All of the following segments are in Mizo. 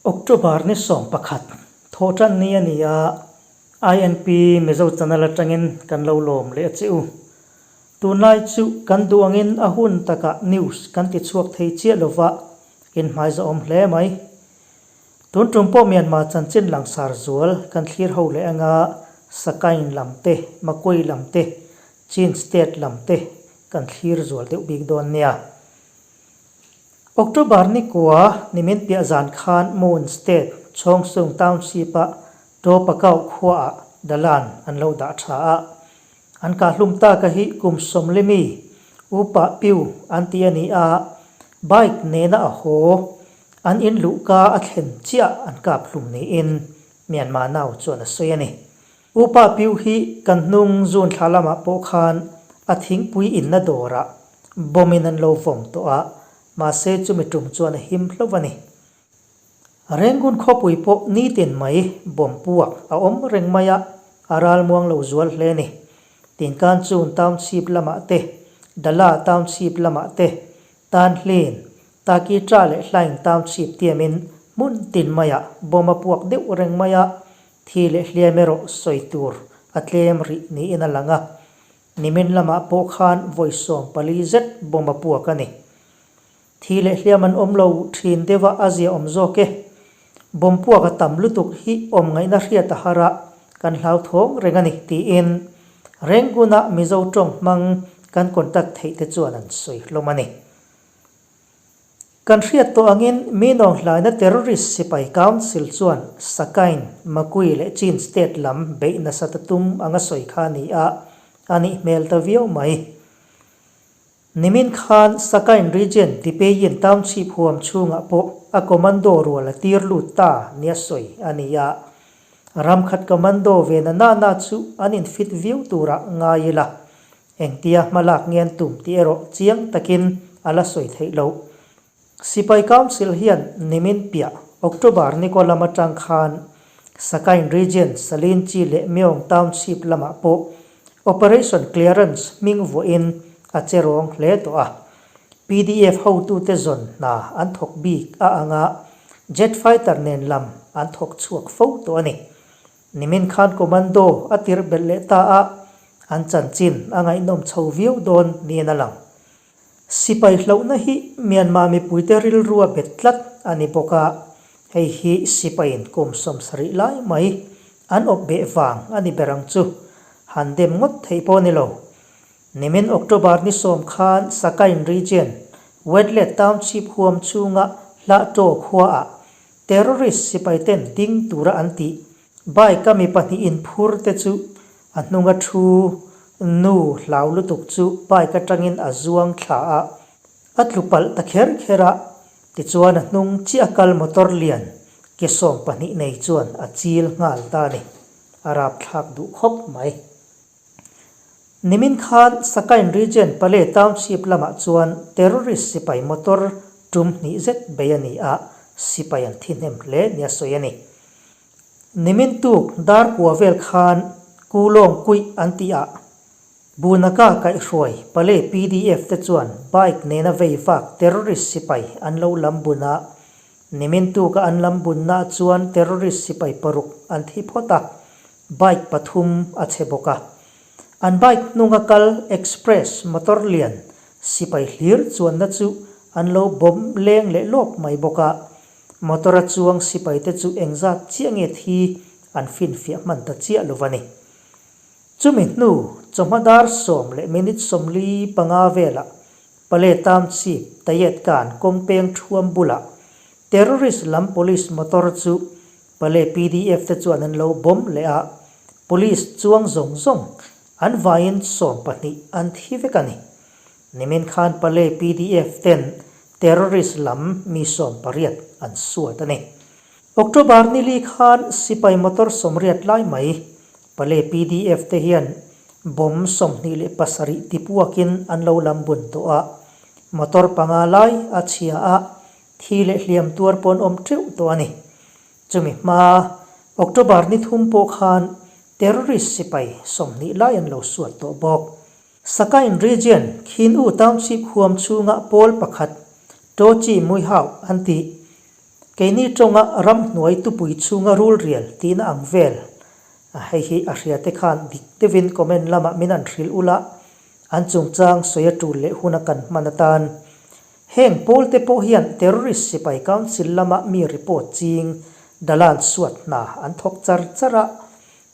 October ni 11, Thawhṭan ni a ni a, INP Mizo Channel aṭangin kan lo lawm leh a che u. Tunlai chu kan duh angin a hun takah news kan ti chhuak thei chiah lova, inhmaizawhawm hle mai. Tun tum pawh Myanmar chanchin langsar zual kan thlir ho leh anga Sakain lam te, Makui lam te, Chin State lam te kan thlir zual deuh bik dawn nia. October ni kua nimin piah zan khan Moon State Chawngsung Township-a Topakau khuaah Dalan an lo dah tha a. An kahhlum taka hi kum sawmlimi Upa Piu an ti a ni a, bike nena a haw an in luhka a thlen chiah an kap hlum niin Myanmar Now chuan a sawi a ni. Upa Piu hi kan hnung zun thla lamah pawh khan a thingpui inna dawrah bomb in an lo vawm tawh a, mahse chumi tum chuan a him hlauh a ni. Rengun khawpui pawh nitin mai bomb puak a awm reng mai a, a ralmuang lo zual hle a ni. Tinkanchun Township lamah te, Dala Township lamah te, Tanhlin, Takitra leh Hlaing Township tiamin hmun tin maiah bomb a puak deuh reng mai a, Thi leh hliam erawh sawi tur a tlem rih niin a lang a, nimin lamah pawh khan vawi 14 zet bomb a puak a ni. Thi leh hliam an awm lo thin deuh a a zia awm zawk e. Bomb puak a tam lutuk hi awm ngaihna hriat a har a, kan hlauthawng reng a ni tiin Renguna Mizo tawng hmang kan contact theih te chuan an sawi hlawm a ni. Kan hriat tawh angin Minong hlaina terrorist sipai council chuan Sakain, Makui leh Chin state lam beih nasat a tum anga sawi kha a ni a, a nih hmel ta viau mai. Nimin khan Sakain region Tipeyin township huam chhungah pawh a commando rual a tir lut ta nia sawi a ni a. Ramkhat commando ve na na na chu an infit viau turah ngai ila. Engtia hmalak nge an tum tih erawh chiang takin a la sawi theih loh. Sipai Council hian nimin piah October ni kaw lam atang khan Sakain Region Salinchi leh Myeong Township lamah pawh Operation Clearance hming vuahin a che rawng hle tawh a. PDF hotute zawn hna an thawk bik a anga jet fighter nen lam an thawk chhuak fo tawh a ni. Nimin khan commando a tirh belh leh ta a, an chanchin a ngaihnawm chho viau dawn niin a lang. Sipai hlauhna hi Myanmar mipuite rilrua bet tlat a ni bawk a, hei hi sipaiin kum 70 lai mai an awp beh vang a ni ber ang chu, han dem ngawt theih pawh a ni lo. Nimin October ni 10 khan Sakain Region, Wetlet Township huam chhunga Hlahtaw khuaah Terrorist sipai ten ding tura an tih bike a mi pahnih inphur te chu a hnunga thu nu hlau lutuk chu bike atangin a zuang thla a, a tlu palh ta kher kher a, tichuan a hnung chiah kal motor lian ke 12 nei chuan a chil nghal ta a ni. A rapthlak duh khawp mai. Nimin khan Sakain Region Pale Township lamah chuan terrorist sipai motor tum hnih zet bei a ni a, sipai an thi hnem hle nia sawi a ni. Nimin tuk dar kua vel khan Kulawng Kuih an tih ah Bunaka kaihhruai Pale PDF te chuan bike nena vei vak terrorist sipai an lo lam bun a, nimin tuka an lam bunna chuan terrorist sipai paruk an thi phawt a, Bike pathum a chhe bawk a. An bike hnunga kal express motor lian sipai hlir chuanna chu an lo bomb leng leh lawp mai bawk a. Motor a chuang sipai te chu engzat chiah nge thi an finfiah hman ta chiah lo va ni. Chumi hnu chawhma dar 10 leh minute 45 velah Pale Township Tayet Kan kawng peng thuam bulah terrorist lam police motor chu Pale pdf te chuan an lo bomb leh a, police chuang zawng zawng an vaiin 12 an thi vek a ni. Nimin khan Pale pdf ten terrorist lam mi 18 an suat a ni. October ni li khan sipai motor 80 lai mai Pale pdf te hian bomb 27 tipuakin an lo lam bun tawh a, motor panga lai a chhia a, Thi leh hliam tuar pawh an awm teuh tawh a ni. Chumi hma October ni thum pawh khan terrorist sipai 20 lai an lo suat tawh bawk. Sakain Region, Khin U Township huam chhunga pawl pakhat Tochi Muihau an tih. Keini tawnga ramhnuai tupui chhunga rul rial tihna ang vel. Hei hi a hria te khan dik deuhin comment lamah min an hrilh ula, an chungchang sawi a tul leh huna kan hman atan. Heng pawl te pawh hian terrorist sipai council lama mi report ching Dalan suat hna an thawk char char a.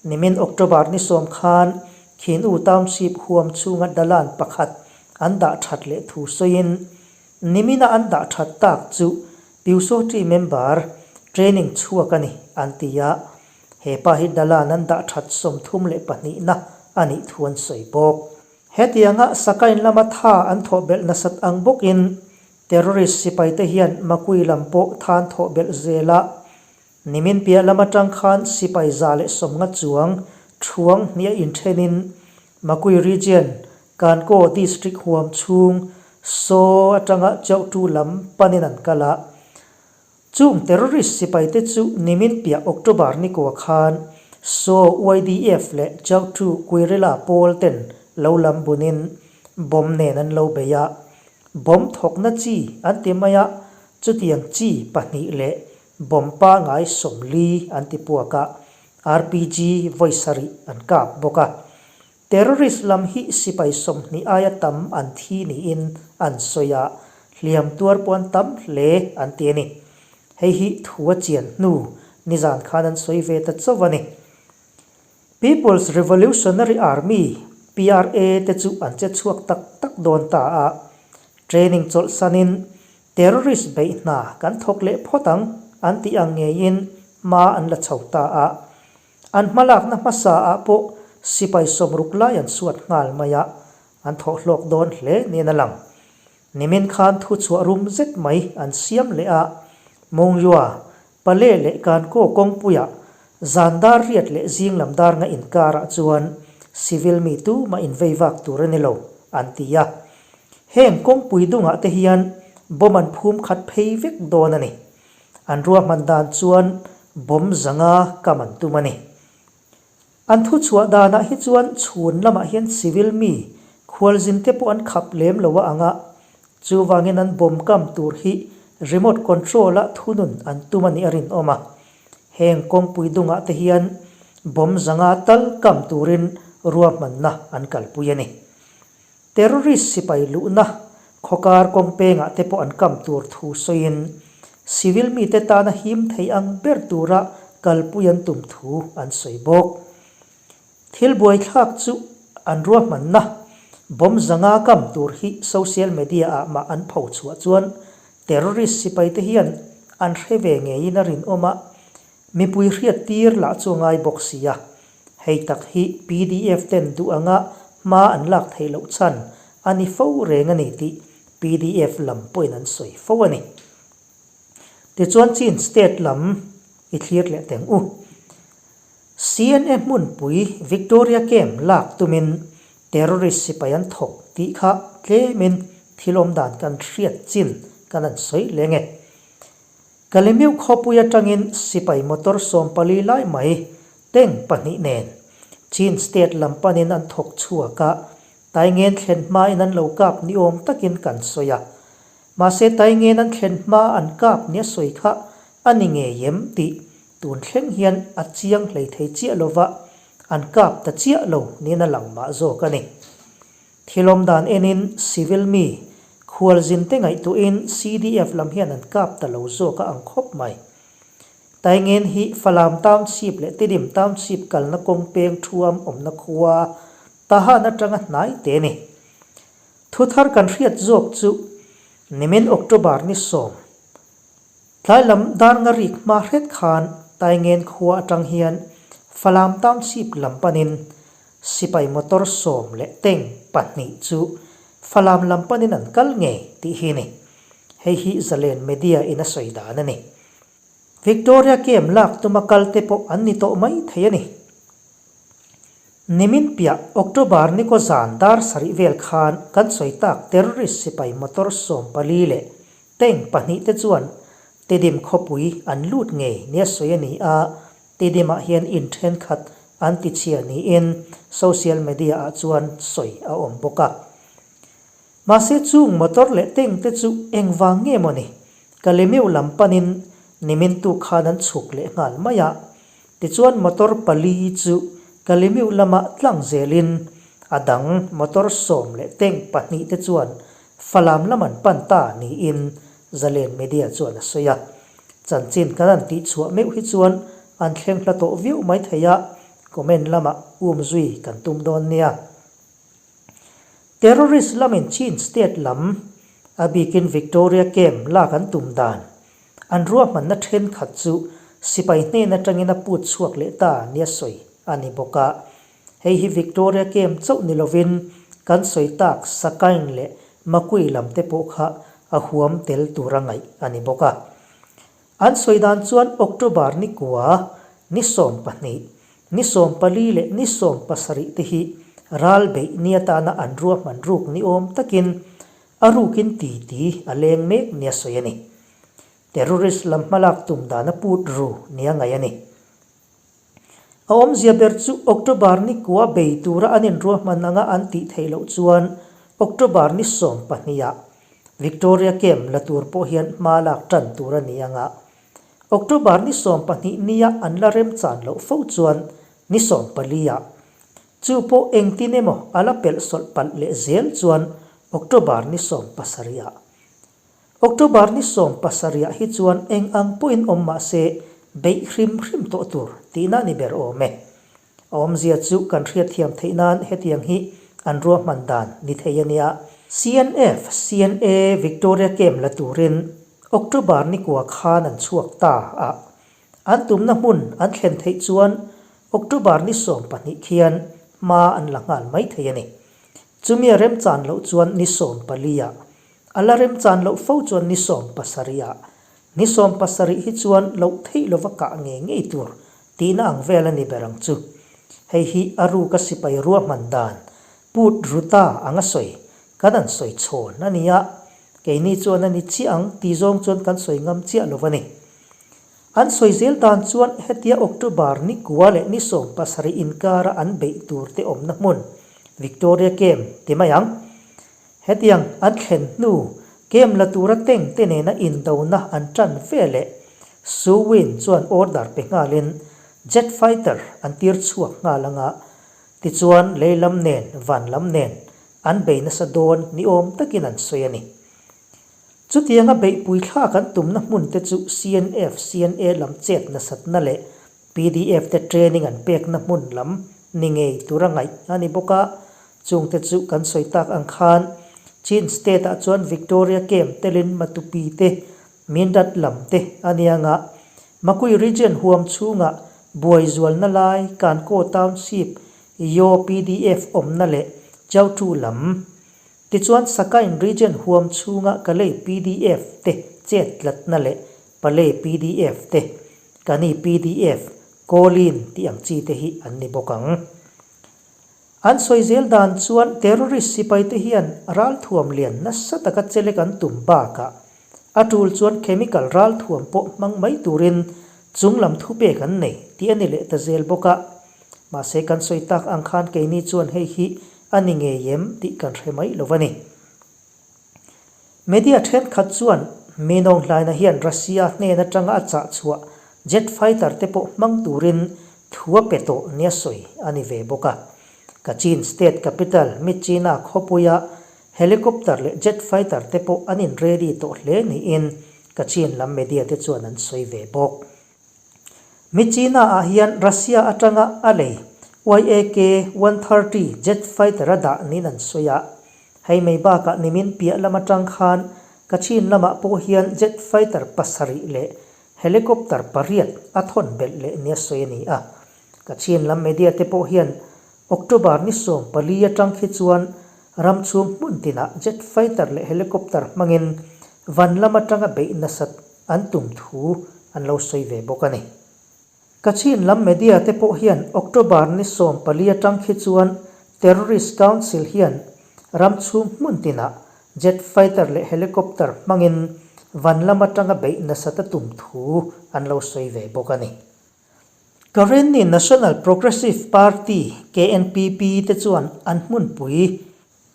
Nimin October ni sawm khan Khin U Township huam chhunga Dalan pakhat an dah that leh thu sawiin Nimina an dah that tak chu Pyusawhti member training chhuak a ni, an ti a. He pa hi Dalan an dah that 32na a nih thu an sawi bawk. Hetianga Sakain lama tha an thawh belh nasat ang bawkin terrorist sipaite hian Makui lam pawh tha an thawh belh zel a. Nimin piah lam atang khan sipai 150 chuang thuang hnih a inthenin Makui Region, Kankaw District huam chhung Saw atanga Chauhtu lam panin an kal a. Chung terrorist sipaite chu nimin piah October ni kua khan Saw YDF leh Chauhtu Guerrilla pawl ten lo lam bunin bomb nen an lo bei a. Bomb thawkna chi an ti mai a, chutiang chi pahnih leh Bomb pangai 40 an ti puak a, RPG vawi sarih an kap bawk a. Terrorist lam hi sipai 20 aia tam an thi niin an sawi a, hliam tuar pawh an tam hle an ti a ni. Hei hi thu a chian hnu nizan khan an sawi ve ta chauh a ni. People's Revolutionary Army, PRA, te chu an che chhuak tak tak dawn ta a, training chawlhsanin Terrorist beih hna kan thawk leh phawt ang an tih ang ngeiin hma an la chho ta a. An hmalakna hmasa ah pawh sipai 60 lai an suat nghal mai a, an thawh hlawk dawn hle niin a lang. Nimin khan thu chhuah rum zet mai an siam leh a, Mongyua, Pale leh Kankaw kawngpuiah zan dar riat leh zing lam dar nga inkarah chuan civil mi tumah invei vak tur a ni lo, an ti a. Heng kawngpui dungah te hian bomb an phum khat phei vek dawn a ni. An ruahman dan chuan bomb 500 kam an tum a ni. An thuchhuah danah hi chuan chhun lamah hian civil mi khualzin te pawh an khap lem lo a ang a, chuvangin an bomb kam tur hi remote control a thunun an tum a nih a rinawm a. Heng kawngpui dungah te hian bomb 500 tal kam turin ruahmanna an kalpui a ni. Terrorist sipai luhna khawkar kawngpengah te pawh an kam tur thu sawiin civil mite tana him thei ang ber tura kalpui an tum thu an sawi bawk. Thil buaithlak chu an ruahmanna bomb 500 kam tur hi social media ah mah an pho chhuah chuan terrorist sipai te hian an hre ve ngeiin a rinawm a, mipui hriat tir lah chu a ngai bawk si a. Hei tak hi pdf ten duh anga hma an lak theih loh chhan a ni fo reng a ni tih pdf lam pawhin an sawi fo a ni. Tichuan Chin state lam i thlir leh teng u. CNA hmunpui Victoria Camp lak tumin terrorist sipai an thawk tih kha tlemin thil awm dan kan hriat chin kan an sawi leng e. Kalemiu khawpui atangin sipai motor 14 lai mai tank pahnih nen Chin state lam panin an thawk chhuak a, Taingen thlen hmain an lo kap ni awm takin kan sawi a. Mahse Taingen an thlen hma an kap nia sawi kha a ni ngei em tih tun thleng hian a chiang hlei thei chiah lova, an kap ta chiah lo niin a lang mah zawk a ni. Thilawm dan enin civil mi khualzin te ngaihtuahin CDF lam hian an kap ta lo zawk a ang khawp mai. Taingen hi Falam Township leh Tidim Township kalna kawng peng thuam awmna khua Tahan atanga hnai te a ni. Thu thar kan hriat zawk chu nimin October ni 10 Tlai lam dar nga rik hma hret khan Taingen khua atang hian Falam Township lam panin sipai motor 10 leh tank pahnih chu Falam lam panin an kal ngei tih hi a ni. Hei hi Zalen Media in a sawi dan a ni. Victoria Camp lak tuma kal te pawh an ni tawh mai thei a ni. Nimin piah October ni kaw zan dar sarih vel khan kan sawi tak terrorist sipai motor 14 leh Tank pahnih te chuan Tidim khawpui an lut ngei nia sawi a ni a, Tidimah hian in thenkhat an tichhia niin social media ah chuan sawi a awm bawk a. Mahse chung motor leh tank te chu engvang nge maw ni? Kalemiu lam panin Nimin tuk khan an chhuk leh nghal mai a. Tichuan motor pali chu Kalimiu lamah tlang zelin a dang motor 12 pahnih te chuan Falam lam an pan ta niin Zalen Media chuan a sawi a. Chanchin kan han tihchhuah meuh hi chuan an thleng hla tawh viau mai thei a, comment lamah umzui kan tum dawn nia. Terrorist lamin Chin state lam, a bikin Victoria Camp lak an tum dan, an ruahmanna thenkhat chu sipai hnen atangin a put chhuak leh ta nia sawi a ni bawk a. Hei hi Victoria Camp chauh ni lovin kan sawi tak Sakaing leh Makui lam te pawh kha a huam tel tura ngaih a ni bawk a. An sawi dan chuan October ni kua, ni 12, ni 14 leh ni 17 te hi ral beih ni atana an ruahman ruk ni awm takin a rukin titi a leng mek nia sawi a ni. Terrorist lam hmalak tum dan a put ru nia ngaih a ni. A awmzia ber chu October ni kua bei tura an inruahman anga an tih theih loh chuan October ni 12 ah Victoria Camp la tur pawh hian hma lak tan tur a ni anga October ni 12 nia an la remchan loh fo chuan ni 14 ah chu pawh engtin emaw a la pelh sawlh palh leh zel chuan October ni 17 ah October ni 17 ah hi chuan eng ang pawhin awm mah se beih hrim hrim tawh tur tihna a ni ber awm e. A awmzia chu kan hriatthiam theih nan hetiang hi an ruahman dan ni thei a nia. CNF, CNA, Victoria Camp la turin October ni kua khan an chhuak ta a. An tumna hmun an thlen theih chuan October ni 12 khian hma an la nghal mai thei a ni. Chumi a remchan loh chuan ni 14 ah A la remchan loh fo chuan ni 17 ah ni 17 hi chuan loh theih lova kah ngei ngei tur tihna ang vel a ni ber ang chu. Hei hi a ruka sipai ruahman dan put ruta anga sawi kan han sawi chhawn a ni a, keini chuan a ni chiah ang ti zawng chuan kan sawi ngam chiah lo a ni. An sawi zel dan chuan hetia October ni kua leh ni 17 inkara an beih tur te awmna hmun Victoria Camp ti mai ang. Hetiang an thlen hnu, camp la tura tank te nena indona an tan ve leh Su Win chuan order pe nghalin jet fighter an tir chhuak nghal anga, tichuan lei lam nen van lam nen an bei nasa dawn ni awm takin an sawi a ni. Chutianga beihpui thlak an tumna hmun te chu CNF, CNA lam chet nasatna leh Pdf te training an pekna hmun lam ni ngei tura ngaih a ni bawk a, chungte chu kan sawi tak ang khan Chin state ah chuan Victoria Camp telin Matupi te, Mindat lam te a nia nga. Makui region huam chhungah buai zualna lai Kankaw Township Yaw pdf awmna leh Chautu lam Tichuan Sakain region huam chhunga Kalay pdf te chet tlatna leh Palei pdf te Kani pdf, Colin tih ang chi te hi an ni bawk ang. An sawi zel dan chuan terrorist sipai te hian ralthuam lian nasa taka chelek an tum bakah a tul chuan chemical ralthuam pawh hmang mai turin chunglam thupek an nei tih a ni leh ta zel bawk a. Mahse kan sawi tak ang khan keini chuan hei hi a ni ngei em tih kan hre mai lo a ni. Media thenkhat chuan Minong hlaina hian Russia hnen atanga a chah chhuah jet fighter te pawh hmang turin thu a pe tawh nia sawi a ni ve bawk a. Kachin state capital Myitkyina khawpuia helicopter leh jet fighter te pawh an in ready tawh hle niin Kachin lam media te chuan an sawi ve bawk. Myitkyina ah hian Russia atanga a lei YAK 130 jet fighter a dah niin an sawi a. Hei mai bakah nimin piah lam atang khan Kachin lamah pawh hian jet fighter pasarih leh helicopter pariat a thawn belh leh nia sawi a ni a. Kachin lam media te pawh hian October ni 14 atang khi chuan ram chhung hmun tinah jet fighter leh helicopter hmangin van lam atanga beih nasat an tum thu an lo sawi ve bawk a ni. Kachin lam media te pawh hian October ni 14 atang khi chuan Terrorist Council hian ram chhung hmun tinah jet fighter leh helicopter hmangin van lam atanga beih nasat a tum thu an lo sawi ve bawk a ni. Karenni National Progressive Party, KNPP, te chuan an hmunpui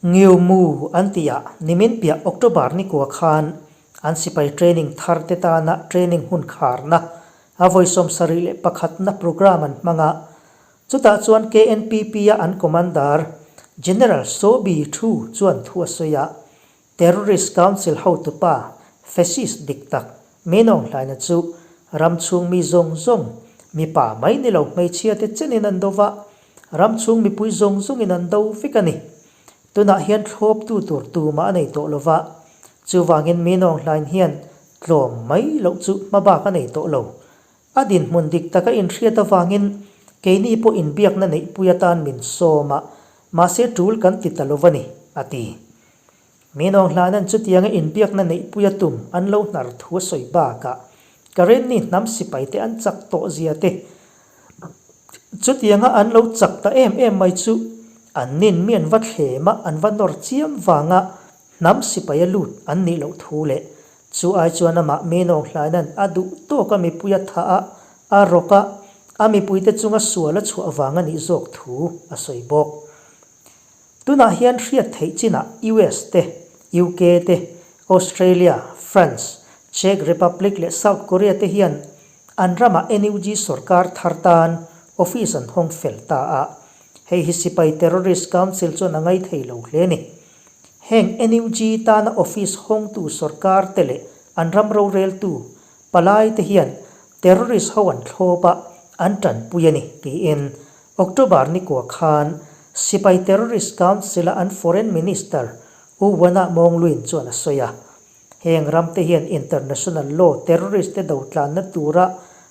Ngiu Mu an tih ah nimin piah October ni kua khan An sipai training thar te tana training hun kharna a vawi 71 na programme an hmang a. Chutah chuan KNPP-a an commander General Saw Bi Thu chuan thu a sawi a, Terrorist Council hotupa fascist dik tak Min Aung Hlaina chu ram chhung mi zawng zawng, mipa mai ni lo hmeichhia te chenin an do va, ram chhung mipui zawng zawngin an do vek a ni. Tunah hian thlawptu tur tumah a nei tawh lo va, chuvangin Min Aung Hlain hian tlawm mai loh chu hmabak a nei tawh lo. A dinhmun dik taka inhriat avangin keini pawh inbiakna neihpui atan min sawm a, mahse tul kan ti ta lo va ni, a ti. Min Aung Hlaina'n chutianga inbiakna neihpui a tum an lo hnar thu a sawi bakah Karenni hnam sipaite an chak tawh zia te, chutianga an lo chak ta em em mai chu an nin mi an va thlem a, an va nawr chiam vanga hnam sipai a lut an nih loh thu leh chu ai chuan amah Min Aung Hlaina'n a duh tawk a mipui a thah a, a rawk a, a mipuite chunga sual a chhuah vang a nih zawk thu a sawi bawk. Tunah hian hriat theih chinah US te, UK te, Australia, France, Czech Republic leh South Korea te hian an ramah NUG sorkar thar tan office an hawng fel ta a, hei hi sipai terrorist council chuan a ngai thei lo hle a ni. Heng NUG tana office hawngtu sorkar te leh an ram roreltu palai te hian terrorist ho an thlawp a, an tanpui a ni tiin October ni kua khan Sipai Terrorist Council-a an Foreign Minister U Wana Maung Lwin chuan a sawi a. Heng ramte hian international law terrorist te do tlanna tura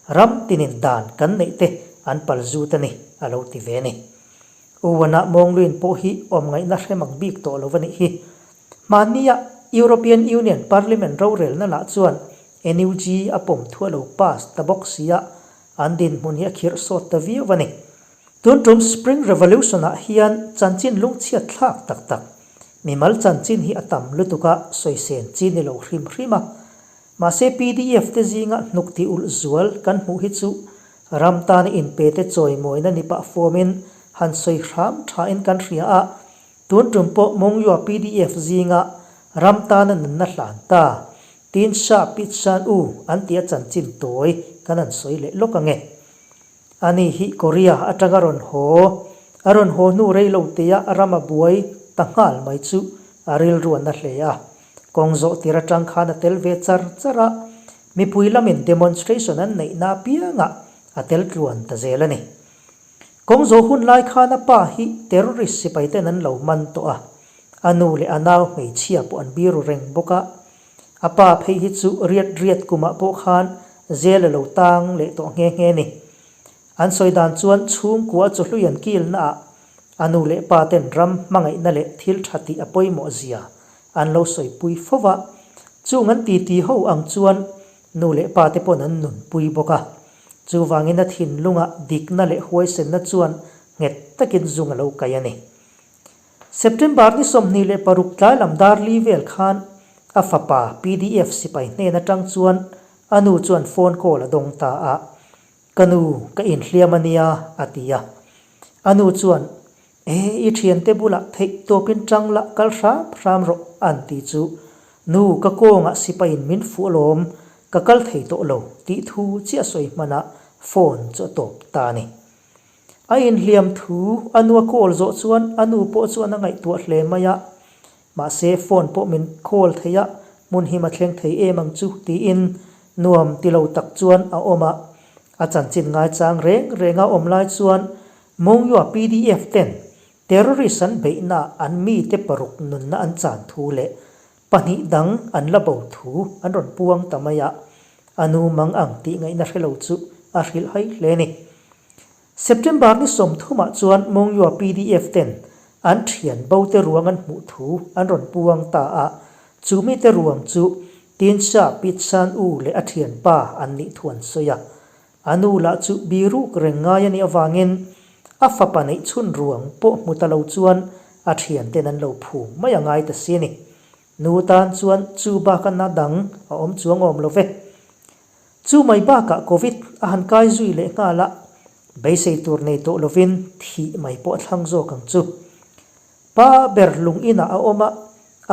ram tinin dan kan neih te an pal zut a ni, a lo ti ve a ni. U Wana Maung Lwin pawh hi awm ngaihna hre mang bik tawh lo a nih hi. Hmannia European Union Parliament rorelna lah chuan NUG a pawm thu a lo pass ta bawk si a, An dinhmun hi a khirh sawt ta viau a ni. Tun tum Spring Revolution ah hian chanchin lungchhiat thlak tak tak, mimal chanchin hi a tam lutuk a sawisên chi ni lo hrim hrim a. Mahse pdf te zinga hnuk ti ulh zual kan hmuh hi chu ram tana inpe te chawimawina ni pah fuamin han sawi hram thain kan hria a, Tun tum pawh Mongyua pdf zinga ram tana nunna hlan ta, Tin Sha Pit Shan U an tia chanchin tawi kan han sawi leh lawk ange. Ani hi Korea atanga rawn haw, a rawn haw hnu rei lo tea ram a buai ta nghal mai chu a rilru a na hle a. Kawng zawh tir atang khan a tel ve char char a, mipui lamin demonstration an neihna apiangah a tel tluan ta zel a ni. Kawng zawh hun lai khan a pa hi terrorist sipai ten an lo man tawh a, a nu leh a nau hmeichhia pawh an biru reng bawk a. A pa phei hi chu riat riat kumah pawh khan jail a lo tang leh tawh nghe nghe ni. An sawi dan chuan chhungkua chawhlui an kilna ah a nu leh pa ten ram hmangaihna leh thil tha tih a pawimawh zia an lo sawipui fo va, chung an titi ho ang chuan nu leh pa te pawn an nunpui bawk a. Chuvangin a thinlungah dikna leh huaisenna chuan nghet takin zung a lo kai a ni. September ni 26 tlai lam dar li vel khan a fapa pdf sipai hnen atang chuan a nu chuan phone call a dawng ta a, Ka nu, ka inhliam a nia, a ti a. A nu chuan, E, i thiante bulah theih tawpin tang la kal hram hram rawh, an ti chu. Nu, ka kawngah sipaiin min fuh alawm, ka kal thei tawh lo, tih thu chiah sawi hmanah phone chu a tawp ta a ni. A inhliam thu a nu a call zawh chuan a nu pawh chuan a ngaihtuah hle mai a, mahse phone pawh min call thei a, hmun him a thleng thei em ang chu tiin nuam ti lo tak chuan a awm a. A chanchin ngaichang reng renga awm lai chuan Mongyua pdf ten terrorist an beihna an mite paruk nunna an chan thu leh pahnih dang an la bo thu an rawn puang ta mai a, a nu mang ang tih ngaihna hre lo chu a hrilh hai hle a ni. September ni 30 ah chuan Mongyua pdf ten an thian bo te ruang an hmuh thu an rawn puang ta a, chu mite ruang chu Tinsha Pitsan U leh a thianpa an nih thu an sawi a. A nu lah chu biruk reng ngai a nih avangin a fapa neih chhun ruang pawh hmu ta lo chuan a thianten an lo phum mai a ngai ta si a ni. Nu tan chuan chu baka na dang a awm chuang awm lo ve. Chu mai bakah Covid a han kai zui leh nghal a, beisei tur nei tawh lovin thih mai pawh a thlang zawk ang chu. Pa ber lung inah a awm a,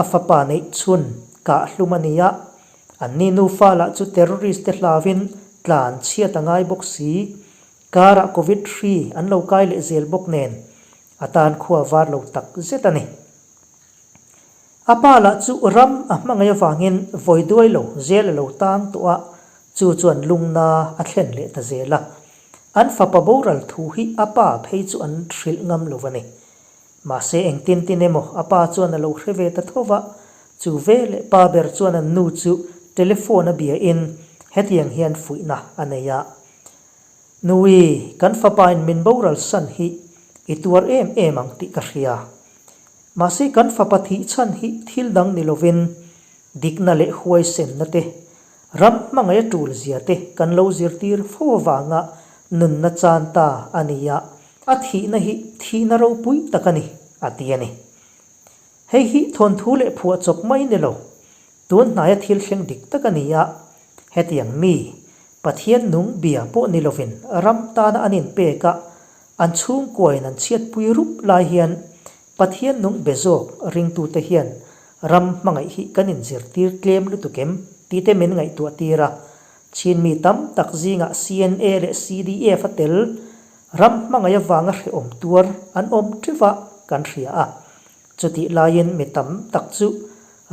a fapa neih chhun kah hlum a ni a. Anni nufa lah chu terrorist te hlauin tlan chhiat a ngai bawk si. Karah Covid hri an lo kai leh zel bawk nen a tan khua var lo tak zet a ni. A pa lah chu ram a hmangaih avangin vawi duai lo zel a lo tang tawh a, chu chuan lungna a thlen leh ta zel a. An fapa boral thu hi a pa phei chu an hrilh ngam lo a ni. Mahse engtin tin emaw a pa chuan a lo hre ve ta tho va, chu ve leh pa ber chuan an nu chu telephone a bia in hetiang hian fuihna a nei a, Nui, kan fapa in min boral san hi i tuar em em ang tih ka hria. Mahse kan fapa thih chhan hi thil dang ni lovin dikna leh huaisenna te, ram hmangaih a tul zia te kan lo zirtir fo avanga nunna chan ta a ni a, a thihna hi thihna ropui tak a ni, a ti a ni. Hei hi thawnthu leh phuahchawp mai ni lo, tun hnaia thil thleng dik tak a ni a, hetiang mi, Pathian nung bia pawh ni lovin ram tana an inpek a, an chhungkuain an chhiatpui rup lai hian Pathian nung be zawk ringtute hian ram hmangaih hi kan inzirtir tlem lutuk em tih te min ngaihtuah tir a, Chin mi tam tak zingah CNA leh CDF a tel ram hmangaih avanga hrehawm tuar an awm teuh a kan hria a. Chutih laiin mi tam tak chu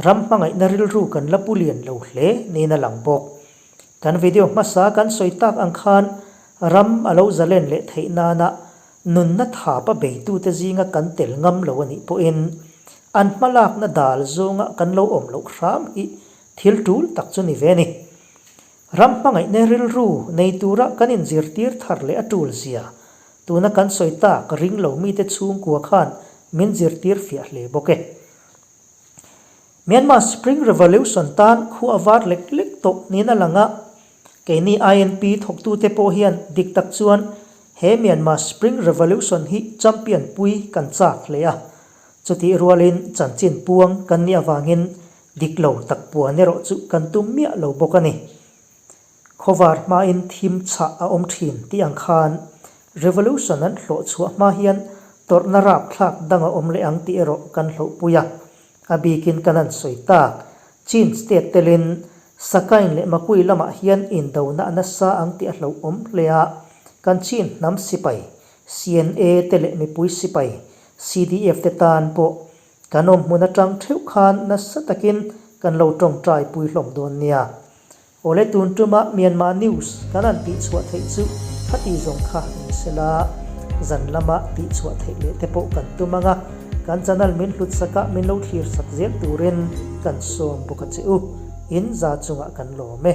ram hmangaihna rilru kan la pu lian lo hle niin a lang bawk. Kan video hmasa kan sawi tak ang khan ram a lo zalen leh theih nana nunna thapa beitute zinga kan tel ngam lo a nih pawhin an hmalakna dal zawnga kan lo awm loh hram hi thil tul tak chu ni ve a ni. Ram hmangaihna rilru nei tura kan inzirtir thar leh a tul zia tuna kan sawi tak ring lo mite chhungkua khan min zirtir fiah hle bawk e. Myanmar Spring Revolution tan khu a var lek lek tawh niin a lang a, keini INP thawktute pawh hian dik tak chuan he Myanmar Spring Revolution hi champion pui kan chak hle a. Chutih rualin chanchin puang kan nih avangin dik lo tak puan erawh chu kan tum miah lo bawk a ni. Khawvar hmain thim chhah a awm thin tih ang khan Revolution an hlawh chhuah hma hian tawrhna rapthlak dang a awm leh ang tih erawh kan hlauhpui a. A bikin kan han sawi tak, Chin state telin Sakain leh Makui lamah hian indona a nasa ang tih a hlauhawm hle a, kan Chin hnam sipai, CNA te leh mipui sipai, CDF te tan pawh kan awm hmun atang theuh khan nasa takin kan lo tawngtai pui hlawm dawn nia. Awle tun tuma Myanmar News kan han tihchhuah theih chu khati zawng kha ni sela, zan lama tihchhuah theih leh te pawh kan tum ang a, kan channel min hlut sak a min lo thlir sak zel turin kan sawm bawk a che u, in za chungah kan lawm e.